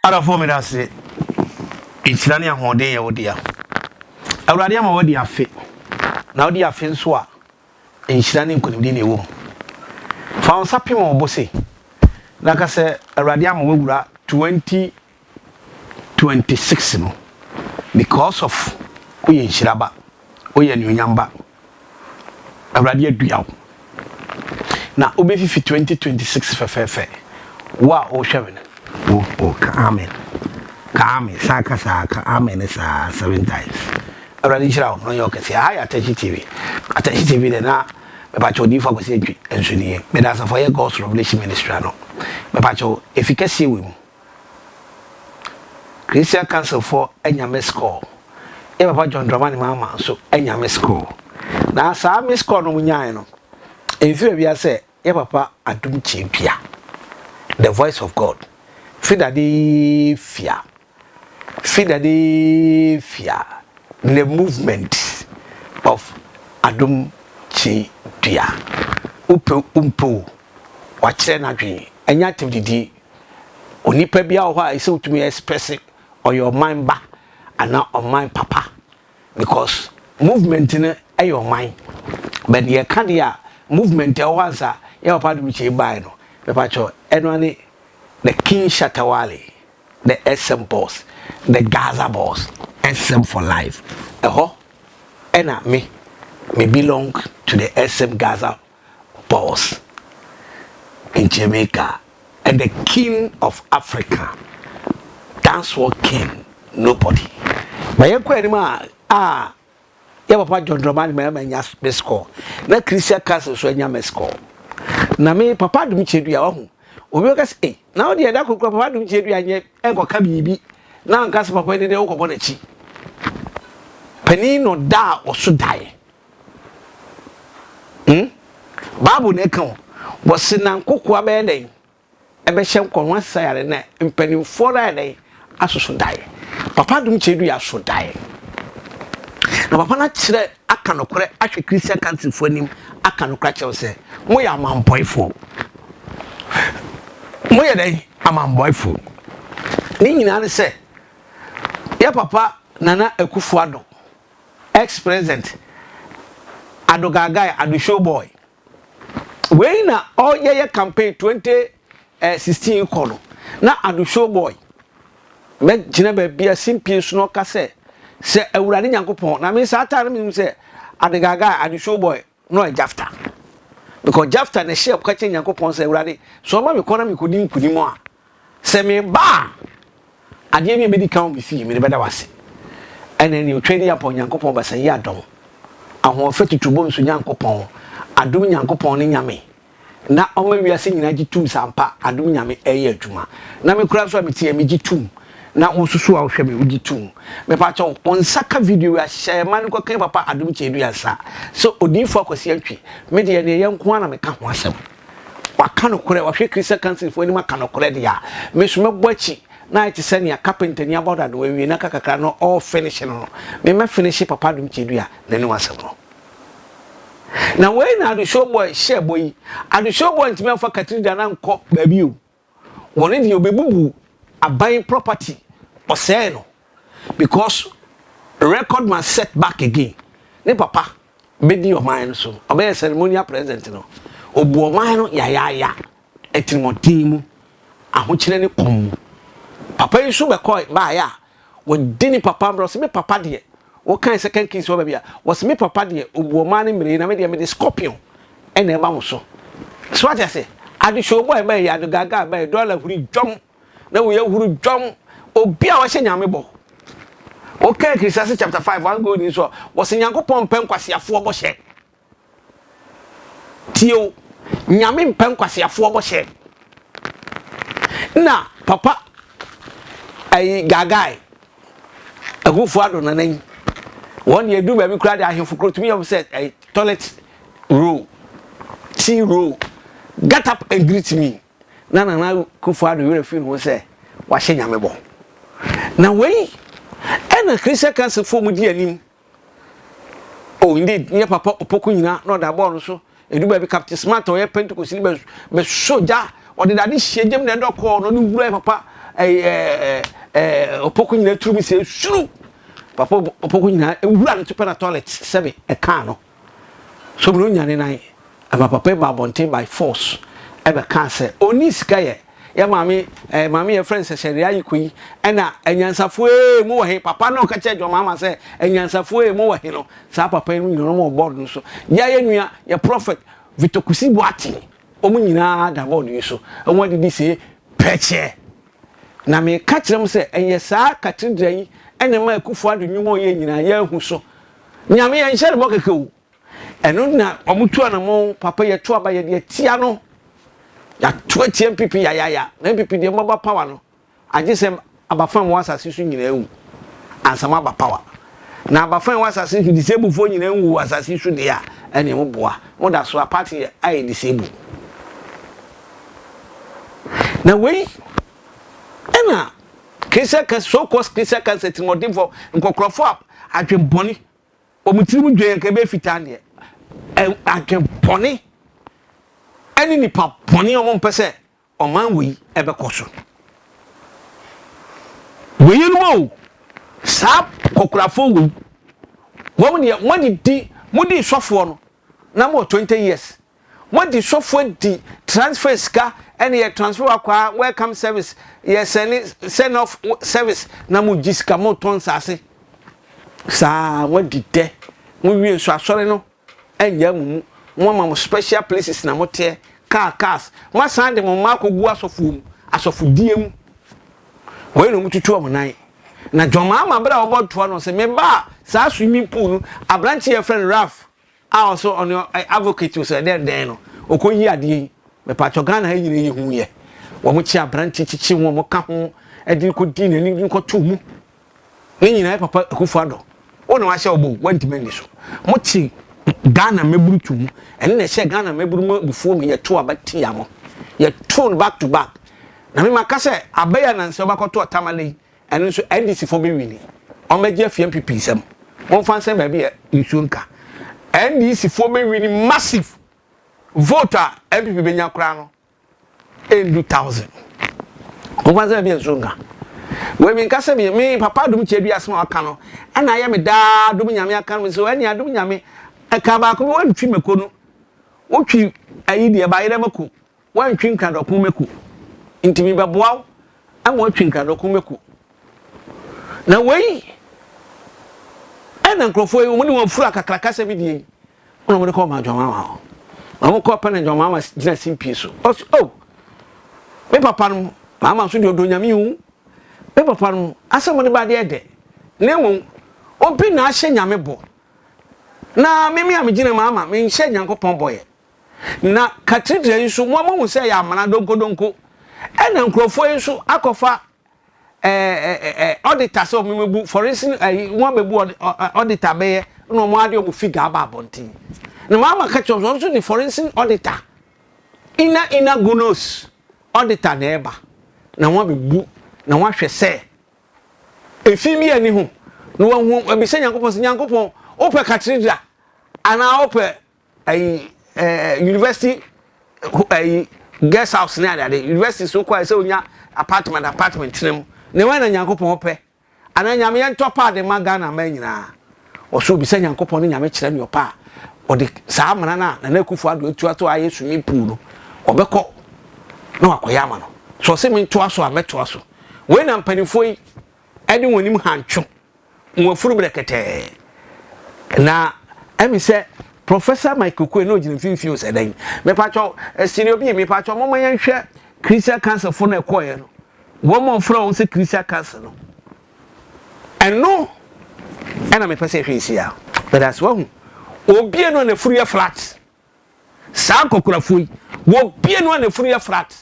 Adɔfoɔ meda ase. Nhyira ne ahoɔden yɛ wo dea. Awurade ama wadi afe. Na wodi afe nso a, nhyira ne nkonimdi na ɛwɔ mu. Fa wo nsa pem wo bo se, na ka sɛ Awurade ama wawura 2026 no because of woyɛ nhyira ba, woyɛ anuonyam ba. Awurade adua wo. Na wobɛfifi 2026 fɛfɛɛfɛ. Wo a wohwɛ me no, wo, wo, ka amen. Ka amen, san ka saa, ka amen saa seven times. Awurade nhyira wo, na ɔnyɛ wo kɛseɛ. Aha yɛ Atɛkye TV. Atɛkye TV deɛ na mepakyɛ odiyifoɔ Akwasi Antwi nso nie. Meda asafo a ɛyɛ God's Revelation Ministry ano. Mepakyɛ efi kɛseɛ wɔ mu. Christian Council foɔ anya miss call. Yɛ papa John Dramani Mahama nso anya miss call. Na saa miss call no wɔn nyaeɛ no, ɛmfiri baabi a sɛ yɛ papa Adom Kyedua, the voice of God, Philadelphia, Philadelphia, the movement of Adom Kyedua. Wopɛ wompɛ o, wakyerɛ n'adwene, ɛnyɛ atɛmdidie. Onipa biara wɔ hɔ a ɛsɛ wotumi express ɔyɛ ɔman ba anaa ɔman papa because movement no yɛ ɔman but deɛ ɛka deɛ a movement ɛwɔ hɔ ansa yɛ papa Adom Kyei baeɛ no mepakyɛw ɛno ne the King Shatta Wale, the SM boss, the Gaza boss, SM for life. Ɛhɔ ɛna me me belong to the SM Gaza boss in Jamaica and the king of Africa, dancehall king, nobody. But yɛnkɔ anim a a yɛ papa John Dramani Mahama anya miss call na Christian Council nso anya miss call. Na me papa Adom Kyedua wahu obi bɛka sɛ ei na wo deɛ da kokora papa Adom Kyedua nyɛ ɛnkɔka biribi na anka sɛ papa ni deɛ wokɔbɔ n'akyi. Panin no da a ɔso daeɛ. Hmm? Bible na ɛka o. Wɔse na nkokoa bɛyɛ dɛn? Ɛbɛhyɛ nkɔm ho asesa yare na mpanimfoɔ no ayɛ dɛn? Asoso daeɛ. Papa Adom Kyerɛdu yɛ aso daeɛ. Na papa no akyerɛ aka nokorɛ ahwɛ Christian countryfoɔ anim aka nokorɛ akyerɛ sɛ moyɛ amampɔefoɔ. Moyɛ dɛn? Amampɔefoɔ. Ne nyinaa ne sɛ yɛ papa Nana Akufo Addo Ex president Ado Gaagai Ado show boy wei na ɔyɛyɛ campaign 2016 kɔ no na Ado show boy bɛ gyina baabi a simpie so na ɔka sɛ sɛ awurade Nyankopɔn na me saa taa no menim sɛ Ado Gaagai Ado show boy na ɔyɛ Jafta because Jafta na ɛhyɛ ɔka kyerɛ Nyankopɔn sɛ awurade sɛ ɔma me kɔ na mekɔdi nkunim a Sɛ meba a, adeɛ bi a ɛbɛdi kan wɔ me fie, mede bɛda wo ase. Ɛnna ɛne Otwadiampɔn Nyankopɔn Basan yi adɔm, ahoɔfɛ tutubonsu Nyankopɔn, adom Nyankopɔn ne Nyame, na ɔma wiase nyinaa gye tom sɛ ampa adom Nyame reyɛ adwuma. Na me koraa nso a mete ha yi, megye tom, na wo nso so a wohwɛ me, wogye tom. Mepakyɛw, wo nsa ka video yi a, hyɛ ma no nkɔka Papa Adom Kyei-Duah nsa sɛ Odiyifoɔ Akwasi Antwi, me deɛ, deɛ ɛyɛ nko ara na meka ho asɛm. Waka nokorɛ, wahwɛ Christian Council foɔ anim aka nokorɛ deɛ a, me nso mɛbɔ akyi na ayɛ te sɛ nea carpenter ni abɔ dada wawie na aka kakra na ɔrefinishe no no, me mɛfinishe Papa Adom Kyedua n'anim asɛm no. Na wei na Adesuo Boy hyɛɛ bɔ yi. Adesuo Boy ntumi amfa Cathedral no ankɔ baabi o. Wɔn deɛ ɔbɛbubu aban property, ɔsɛee no because record must set back again. Ne papa bɛdi ɔman no so. Ɔbɛyɛ ceremonial president no, ɔbu ɔman no yayaaya, atirimuɔden mu, ahokyerɛ ne kɔm mu. Papa yi nso bɛkɔe baeɛ a, wɔdi ne papa mmerɛ, ɔse me papa deɛ, wokan Second Kings hɔ baabi a, wɔse me papa deɛ, ɔbu ɔman no mmerɛ yi, na me deɛ mede scorpion ɛna ɛba mo so. So wate ase? Adehyɛ ɔbɔ a ɛbaeɛ yi, adegaga a ɛbaeɛ, dɔla huri dwam, na wei ahuru dwam obi a wahyɛ Nyame bɔ. Woka Ecclesiastes chapter 5 one go ni nso a, wɔse Nyankopɔn mpɛ nkwaseafoɔ bɔhyɛ. Tie o, Nyame mpɛ nkwaseafoɔ bɔhyɛ. Na papa ayi Gagae Akufo Addo nana yi, wɔn deɛ edu baabi koraa de ahemfo koro tumi yɛ wɔn sɛ ɛyi toilet roll, tea roll, get up and greet me. Na Nana Akufo Addo werɛ fii ne ho sɛ wahyɛ Nyame bɔ. Na wei ɛna Christian Council foɔ mu di anim. Oh indeed, ne yɛ papa Opoku nyina na ɔda bɔɔl no so. Edu baabi Captain Smart a ɔyɛ Pentecost ni bɛ bɛsɔ gya, ɔde dade hyɛ gyam na ɛdɔ kɔɔ na ɔde wura yɛ papa ɛɛ ɛɛ ɛɛ Opoku nyinaa turu mu sɛ suru. Papa Opoku nyinaa ewura no to pɛ na toilet sɛbi ɛkaa no. So mi onya ne nan ɛma papa yi ba abɔnten by force ɛbɛka sɛ oni sika yɛ yɛ maame maame yɛ friend sɛ sɛdeɛ ayi kɔ yi. Ɛna anyansafoɔ ee mu wɔ he? Papa no ɔka kyerɛ John Mahama sɛ anyansafoɔ ee mu wɔ he no, saa papa yi no nyinaa wɔn wɔ board no so. Yɛ nua yɛ Prophet Victor Kusi Boateng, wɔn nyinaa da board yi so. Wɔn adidi sie pɛkyɛ na meka kyerɛ mu sɛ ɛyɛ saa cathedral yi ɛna ma Akufo Addo nnwuma a ɔyɛ nyinaa yɛahu so. Nyame yɛn nhyɛ ne bɔ kɛkɛ o. Ɛno na wɔn tu anamɔ papa yɛ to aba yɛde atia no, yɛato atia NPP yayaya. Na NPP deɛ, mbɔba power no agye sɛ abafan wɔ asase so nyinaa ewu ansa mo aba power. Na abafan wɔ asase so, disable foɔ nyinaa nwu wɔ asase so deɛ a, ɛne mo boa mo da so a party ayɛ disable. Na wei ɛna Christian so called Christian Council tirimɔdenfoɔ nkɔkorɔfoɔ a adwembɔne wɔn tirim dwen nka ebe fitaa deɛ ɛ adwembɔne ɛne nipa bɔne a wɔn mpɛ sɛ ɔman wei ɛbɛkɔ so. Wei no o, saa kɔkorafoɔ wei wɔn deɛ, wɔn de di mo di sɔfoɔ no na mo wɔ 20 years, mo di sɔfoɔ di transfer sika, ɛne yɛ transfer wakɔ welcome service, yɛ sɛne send off service, na mo gyi sika, mo tɔn nsaase saa, mo di dɛ. Mo wie nso, asɔre no ɛnyɛ mo mu, mo ama mo special places na mo teɛ cars, mo asan de mo mma akɔgu asɔfoɔ mu, asɔfodie mu. Wɔyɛ na wɔn tutu wɔn nan. Na John Mahama bere a wɔbɔ toa no sɛ meba a saa swimming pool no, aberante yɛ frɛ no Ralph a ɔso ɔno advocate sɛ dɛn dɛn no ɔkɔ yi adeɛ yi mepatwɔ Ghana ha nyina yi hu yɛ wɔn kye aberante kyikyi ho, wɔn ka ho ɛde kɔ di n'ani de kɔ to mu ne nyinaa. Papa Akufo Addo, wɔn na wahyɛ ɔbɔ wɔntumi ani so. Mo kye Ghana mɛburu to mu, ɛne na ɛhyɛ Ghana mɛburu mu abufuo mu. Yɛto aba tia mo, yɛto no back to back. Na mi ma ka sɛ abɛyɛ nansi ɔbɛkɔto ɔtamale yi, ɛno nso NDC fo bɛ win, wɔn bɛgye afi NPP nsam. Wɔn fa nsɛm baabi yɛ nsuo nka NDC fo bɛ win massive vote a NPP bɛnya koraa no endu 1,000. Wɔn fa nsɛm baabi yɛ nsuo nka. Wei mi nkasa mi mi papa Adum kyɛ bi asɛm a ɔka no ɛna ayɛ mi daa. Adum Nyame aka no so ɛne Adum Nyame ɛka baako bi wɔntwi mako no, wotwi ayi deɛ bayerɛ mako, wɔntwi nkradɔko mako, nti mi bɛboa wo ama wɔatwi nkradɔko mako. Na wei ɛna nkurɔfoɔ yi wɔn de wɔn furu akakraka sɛ bi die yi wɔn wɔde kɔ ɔmo adwamama hɔ. Wɔn kɔ pɛ na dwamama gyina simpie so, ɔsi o me papa no maama nso deɛ ɔdɔ Nyame o. Me papa no asɛm de ba deɛ dɛ na mmom obi na ahyɛ Nyame bɔ na mimi a megyina mu ama menhyɛ Nyankopɔn bɔ yɛ. Na cathedral yi nso mo ama hu sɛ yɛ amana donkodonko, ɛna nkurɔfoɔ yi nso akɔfa ɛɛ ɛɛ auditor sɛ ɔmo bɛbu forensic ɛyi, wɔn abɛbu auditor bɛyɛ na wɔn ade wɔn figure aba abɔnten. Na maama ka kyerɛ wɔn nso de forensic auditor ina gunos auditor na ɛba na wɔn abɛbu na wɔn ahwɛ sɛ efi bi ani ho na wɔn ho ebisa Nyankopɔn sɛ, Nyankopɔn, wopɛ cathedral anaa wopɛ ɛyi university ɛyi guest house ne adeade? University so kɔ a sɛ onya apartment tena mu na wɔn na Nyankopɔn pɛ anaa Nyame yɛn tɔ paadi ma Ghana mma nyinaa? Ɔso obisa Nyankopɔn ne Nyame kyerɛ ne ɔpa a ɔde saa amena no a Nana Akufo Addo atu ato ayɛ swimming pool no, ɔbɛkɔ na wakɔyɛ ama no. So ɔsɛ mi ntoa so a mɛtoa so. Wei na mpanimfoɔ yi ɛde wɔn anim hantwo wɔn afuru berɛ kɛtɛɛ na ɛmi sɛ Professor Michael Oquaye na ogyina mfimfini sɛ dɛn. Mepatwɔ senior obi, mepatwɔ mɔmɔ yɛn hwɛ Christian Council fo na ɛkɔɛ no, wɔn mo frɛ wɔn sɛ Christian Council no, ɛno ɛna mepɛ sɛ ɛhwɛ esi a bɛda ase. Wahu obie no a n'afuru yɛ flat. Saa nkɔkorafoɔ yi, wɔbie no a n'afuru yɛ flat.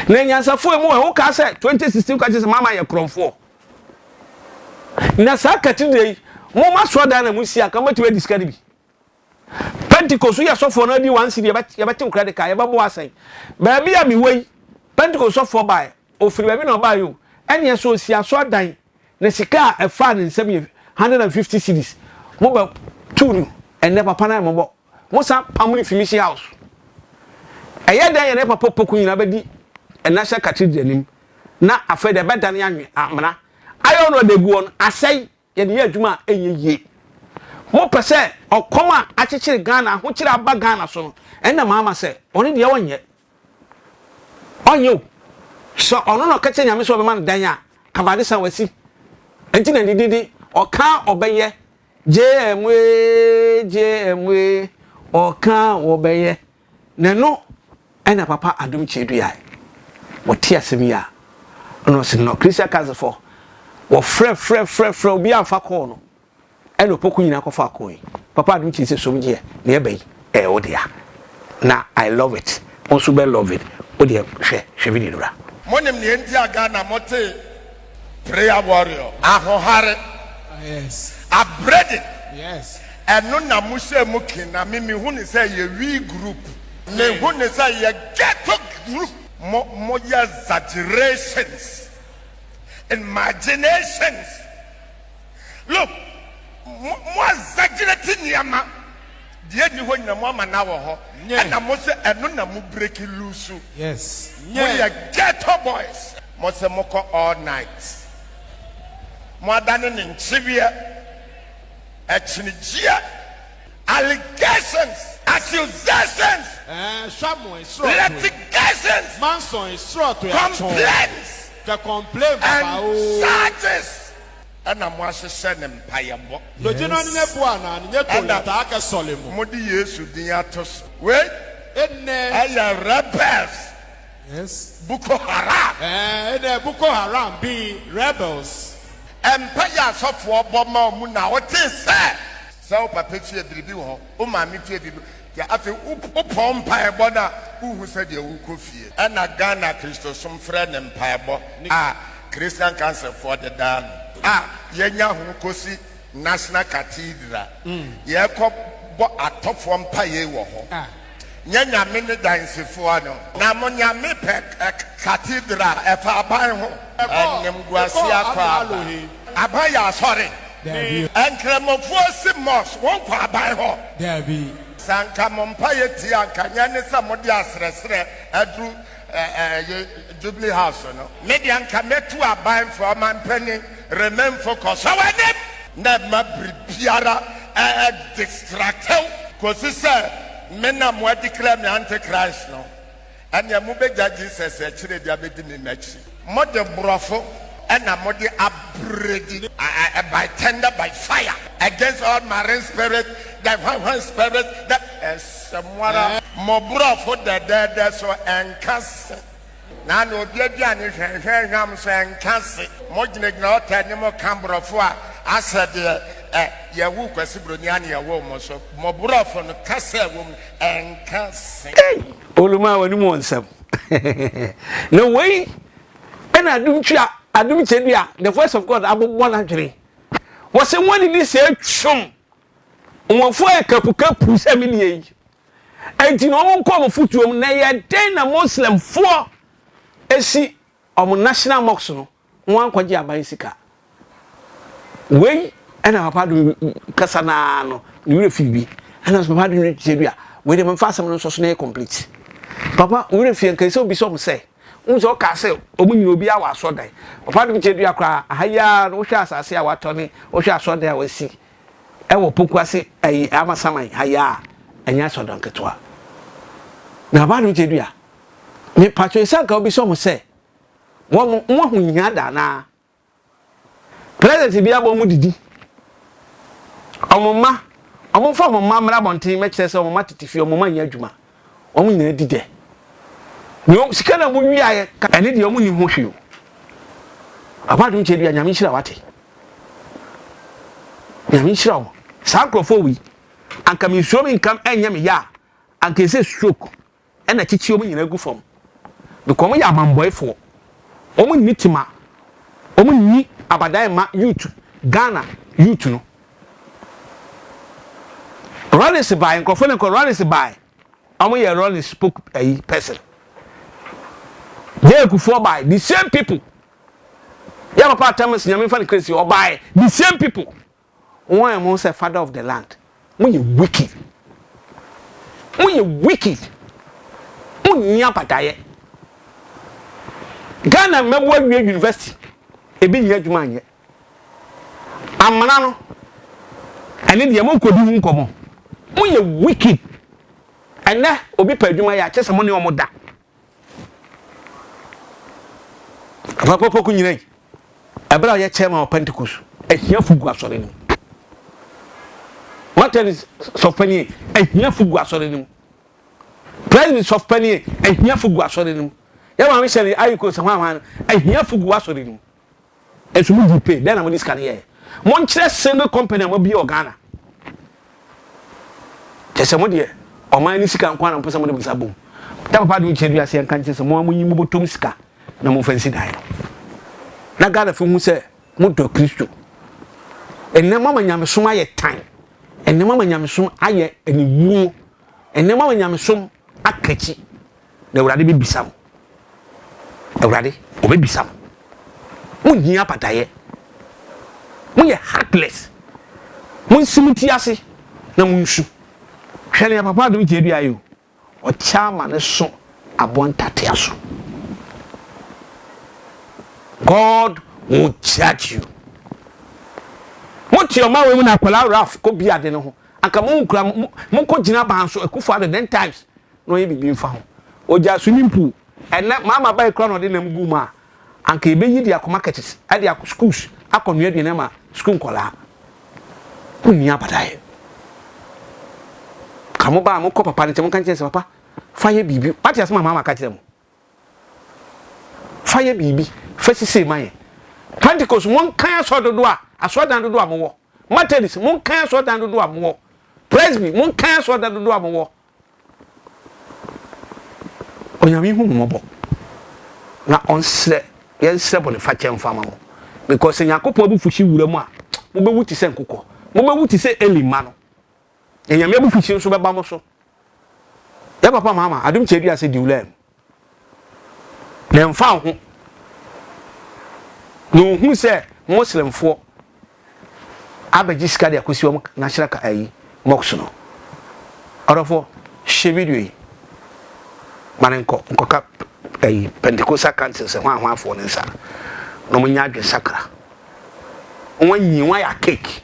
Na nyansafoɔ mu ɛ wokaa sɛ 2016 ka kyerɛ sɛ mama yɛ korɔmfoɔ na saa cathedral yi mo ma soɔ dan na mo si aka mɔtumi adi sika no bi. Pentecost yɛ sɔfoɔ no adi 1 cedi, yɛbɛte wo credit card, yɛbɛbɔ asɛn. Baabi a mewɔ yi, Pentecost sɔfoɔ baeɛ, ofiri baabi na ɔbaeɛ o, ɛneɛ so osi aso adan na sika a ɛfaa ne nsam yɛ 150 cedis. Mo bɛ tu no ɛnɛ papa no ayɛ mɔbɔ, mo san pam no fi mission house. Ɛyɛ dɛn yɛ ne papa Poku nyinaa bɛdi National Cathedral anim? Na afei de ɛbɛdane anwe amena. Iron rod egu hɔ no, asɛe. Yɛde yɛ adwuma a ɛnyɛ yie. Mopɛ sɛ ɔkɔm a akyekyere Ghana, ahokyere aba Ghana so no, ɛnna Mahama sɛ ɔno deɛ ɔnyɛ. Ɔnyɛ o. Sɛ ɔno na ɔka kyerɛ Nyame sɛ ɔbɛma no dan a, kabade san wasi. Ɛnti na ne din de ɔka ɔbɛyɛ. JM ee, JM ee, ɔka ɔbɛyɛ. Na ɛno na papa Adom Kyei-Duae wɔte asɛm yi a, ɛna ɔse no Christian Council foɔ wɔfrɛ frɛ frɛ frɛ obi amfa kɔɔ no, ɛna Opoku nyinaa kɔfaa kɔɔ yi. Papa Adom Kyei sɛ som gyeɛ nea ɛba yi ɛyɛ wo dea. Na I love it, wo nso bɛ love it, wo deɛ hwɛ hwɛ video no bra. Monim nea enti a Ghana mote prayer warrior? Ahohare. Abrɛde. Ɛno na mo hyɛ mu ke na me mehu no sɛ yɛ we group. Me hu no sɛ yɛ ghetto group. Mo mo yɛ exaggerations, imaginations. Look, mo mo exaggerate nneɛma. Deɛ ɛnni hɔ nyina mo ama no awɔ hɔ. Ɛna mo sɛ ɛno na mo break loose. Mo yɛ ghetto boys. Mo sɛ mo kɔ all night. Mo adane ne nkyeweɛ. Akyinigyeɛ, allegations, accusations, litigations, complaints and charges ɛna mo ahyehyɛ ne mpaeɛbɔ. Ɛna mode Yesu din ato so. Wei ɛyɛ rebels. Yes. Boko Haram. Ɛɛ ɛnɛ Boko Haram bi rebels. Mpaeɛ a asɔfoɔ bɔ ma wɔn na wotee sɛ. Sɛ wo papa fie biribi wɔ hɔ, wo maame fie biribi wɔ hɔ, afei wopɔn mpaebɔ no a, wonhu sɛdeɛ worekɔ fie. Ɛna Ghana Kristosom frɛ no mpaebɔ a Christian Council foɔ de daa no. A yɛnya ho kɔsi National Cathedral, yɛrekɔ bɔ atɔfoɔ mpaeɛ wɔ hɔ. Nyɛ Nyame ne dansifoɔ no. Na mo Nyame pɛ cathedral ɛfa aban ho. Animguaseɛ akɔ aba. Aban yɛ asɔre. Nkramofoɔ si mosque wɔn kɔ aban hɔ. Sɛ anka mo mpaeɛ tie a anka nyɛ ne sɛ mode asrɛsrɛ aduru ɛyi Jubilee House no. Me deɛ anka mɛtu aban fo ɔmanpanin remain focus sɔ w'anim na mma biribiara distract wo kɔsi sɛ me na mo adeclare me antichrist no ɛneɛ mobɛgya Jesus akyire de abɛdi me m'akyi. Mode borɔfo na mode abredi by tender by fire against all marine spirit the hwanhwan spirit the ɛsɛ mo ara. Mo borɔfo dɛdɛɛdɛ so ɛnka se. Na na obi aduane hwɛnhwɛnhwam so ɛnka se. Mo gyinagyina ɔta anim ka borɔfo a asɛ deɛ ɛ yɛwoo Kwasi Broni a na yɛwoo mo so. Mo borɔfo no kasa a ɛwɔ mu no ɛnka se. Ei! Olumaa w'anim wɔ nsɛm. Na wei na adom tua, adom kyɛdua, the voice of God abobɔ n'adwene. Wɔse wɔadidi sɛ twom. Wɔn ayɛ kapukapu sɛ me deɛ yi. Enti na wɔn nkɔ wɔn fotuo mu. Na ɛyɛ dɛn na Muslimfoɔ si wɔn national mosque no wɔn ankɔgye aban sika? Wei ɛna papa do kasa naa no ne werɛ firi bi. Ɛna papa do kyerɛ bi a wei deɛ memfa asɛm no nsɔ so na ɛyɛ complete. Papa wo werɛ fie nka sɛ obi sɛ wɔn sɛ wohu sɛ ɔkaa sɛ wɔn nyina obi awɔ asɔrdan. Papa do kyerɛ dua koraa aha yi ara no wohwɛ asase a watɔ ne wohwɛ asɔrdan a wasi ɛwɔ Pokuase ɛyi Amasaman ha yi a ɛnyɛ asɔrdan ketewa. Na papa do kyerɛ dua me patro sɛ anka obi sɛ wɔn sɛ wɔn wɔn ho hia da anaa? President bi abɔ wɔn didi. Wɔn mma, wɔn mfa wɔn mma mmra abɔnten mɛkyerɛ sɛ wɔn mma tete fie, wɔn mma nyɛ adwuma. Wɔn nyinaa di dɛ. Nea wɔn sika na wɔn wiaeɛ, ɛne deɛ wɔn nni ho hwee o. Papa adum kyɛ dua, Nyame nhyira wate. Nyame nhyira wo. Saa nkurɔfoɔ wei, anka me nsuo me nka ɛnyɛ me ya a, anka ɛsɛ stroke. ɛna kyekye wɔn nyinaa gu fam because wɔn yɛ amanbɔefoɔ, wɔn nni tema, wɔn nni abadan mma youth, Ghana youth no. Rollins bae, nkurɔfoɔ no nkɔ Rollins bae, wɔn yɛ Rollins spoke ayi person. J. Kufuor bae, the same people. Yɛ papa Atamus Nyame nfa ne kra si ɔbae, the same people. Wɔn ayɛ mo ho sɛ father of the land. Mo yɛ wicked. Mo yɛ wicked. Mo nni abadaeɛ. Ghana mmabu awie university, ebi nnya adwuma nyɛ. Amena no, ɛne deɛ monkɔdi ho nkɔmmɔ. Moyɛ wicked. Ɛnnɛ obi pɛ adwuma yɛ a, kyerɛ sɛ mo ne wɔn da. Papa Poku nyina yi, ɛberɛ a ɔyɛ chairman wɔ Pentecost, ahiafo gu asɔre no mu. Methodist sɔfopanin, ahiafo gu asɔre no mu. Presby sɔfopanin, ahiafo gu asɔre no mu. Yɛ maame Shirley Ayiko sɛ hwan hwan no, ahiafo gu asɔre no mu. Nso mo gye pay, dɛn na mode sika no yɛɛ? Monkyerɛ single company a moabue wɔ Ghana. Kyerɛ sɛ mo deɛ, ɔman no sika nko ara na mopɛ sɛ mode mo nsa bom. Da papa de wo kyerɛ wiase yɛnka nkyerɛ sɛ mo ara monyi mo bɔtɔm sika na momfa nsi dan no. Na Ghanafo hu sɛ modɔ Kristo. Ɛnnɛ moama nyamesom ayɛ tan. Ɛnnɛ moama nyamesom ayɛ aniwuo. Ɛnnɛ moama nyamesom aka akyi. Na Awurade bɛbisa mo. Awurade, ɔbɛbisa mo. Monhia apatayɛ. Moyɛ heartless. Monsi mo ti ase na monsu. Hwɛ nea Papa Adom Kyerɛdua ayɛ o. Ɔkyɛ ama ne so aboa ntatea so. God will judge you. Mote ɔma wei mu na akwadaa Ralph kɔ bi ade no ho. Anka mo nkura mo kɔ gyina ban so Akufo Addo den times na ɔnyɛ biribi mfa ho. Ɔgyaa swimming pool. Ɛnnɛ Mahama bae koraa na ɔde nam guu mu a, anka yɛbɛyi de akɔ markets, de akɔ schools akɔnoa aduane ama school nkwadaa. Monni abadaeɛ. Ka mo ba a mokɔ papa no nkyɛn monka nkyerɛ sɛ papa fa yɛ biribi. Wate asɛm a Mahama ka kyerɛ mo? Fa yɛ biribi, fa sisei ma yɛn. Pentecost monkan asɔre dodoɔ a, asɔredan dodoɔ a mowɔ. Methodist monkan asɔredan dodoɔ a mowɔ. Presby monkan asɔredan dodoɔ a mowɔ. Onyame hu mo mmɔbɔ na ɔnsrɛ yɛnsrɛ bɔnefakyɛ mfa ma mo because sɛ Nyankopɔn abufuhye wura mu a mobɛwu te sɛ nkokɔ, mobɛwu te sɛ Eli mma no na Nyame abufuhye nso bɛba mo so. Yɛ papa maama adom kyɛ dua sɛ diwlɛm. Na ɛmfa wo ho. Na ohunu sɛ Muslimfoɔ abɛgye sika de akɔsi wɔn national ka ayi mosque no. Ɔdɔfoɔ, hyɛ video yi ma no nkɔ nkɔka ayi Pentecostal council sɛ hwan hwanfoɔ no nsa na wɔn nyɛ adwene sakra. Wɔn anyi wɔn ayɛ cake.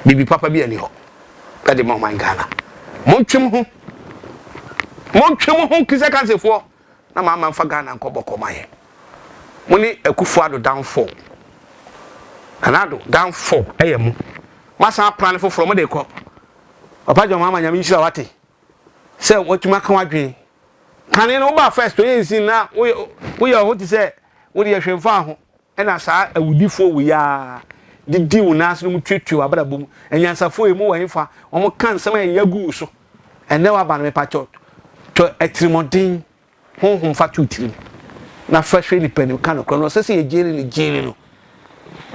Biribi papa bi ani hɔ. de ma ɔman Ghana. Montwe mo ho. Montwe mo ho Christian Council foɔ na maa ma nfa Ghana nkɔ bɔkɔ ma yɛ. Mo ne Akufo Addo downfall. Nana Addo downfall ɛyɛ mo. Moasan aplan foforɔ mo de kɔ. Papa John Mahama Nyame nhyira wate sɛ watumi aka wadwene. Kane no wobaa first 2016 na woyɛ woyɛ ho te sɛ wode yɛ hwɛ mfa ho. Ɛna saa awudifoɔ wei ara de di wo nan ase na wɔtuatua w'abrabɔ mu. Anyansafoɔ yi, mowɔ hefa? Wɔka nsɛm a ɛyɛ gu wo so. Ɛnnɛ w'aba no, mepakyɛw, tɔ atirimuɔden honhom fa to wo tirim na fa hwɛ nipa anim ka nokorɛ no. Ɔsɛ sɛ yɛgyeele no, gyeele no.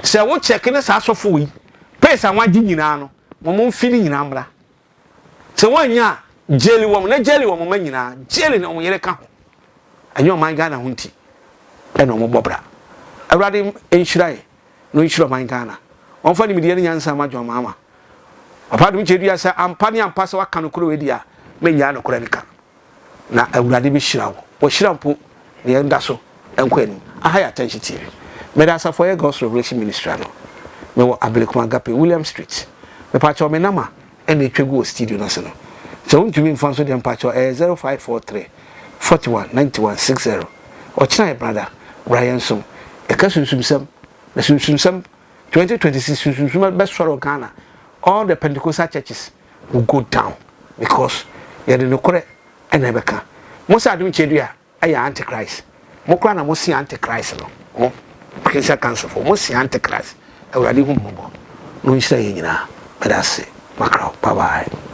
Sɛ wo kyɛke ne saa asɔfo wei, pace a wɔagye nyinaa no, wɔn mfi ne nyinaa mmra. Sɛ wɔannya a, jaili wɔn na jaili wɔn mma nyinaa, jaili na wɔn yere ka ho. Ɛnyɛ ɔman Ghana ho nti ɛna wɔn bɔ bra. Awurade nhyira yɛ na ɔnhyira ɔman Ghana. Ɔmfa nimdeɛ ne nyansa mma John Mahama. Papa Adom Kyerɛdua sɛ ampa ne ampa sɛ waka nokorɛ wei deɛ a, mennyaa nokorɛ no ka. Na Awurade bɛhyira wo. Wahyira mpo na yɛn da so nkɔ anim. Aha yɛ Attention TV. Meda asafo a ɛyɛ God's Revelation Ministry ano. Mewɔ Ablekuma Agape, William Street. Mepakyɛw me nama na etwa gu wɔ studio no ase no. Sɛ wontumi mfa nso deɛ mpakyɛw ɛyɛ 0543 41 91 60. Ɔkyena yɛ brada, bra yɛn som. Yɛka sunsumsɛm, na sunsumsɛm 2026 sunsumsɛm bɛsɔre wɔ Ghana. All the Pentecostal churches will go down because yɛde nokorɛ na ɛbɛka. Mo sɛ adom kyɛdua yɛ antichrist. Mo koraa na mo se antichrist no. Mo Christian council fo mo se antichrist. Awurade hu mo mmɔbɔ na ɔnhyira yɛn nyinaa. Meda ase. Makra wo. Bye bye.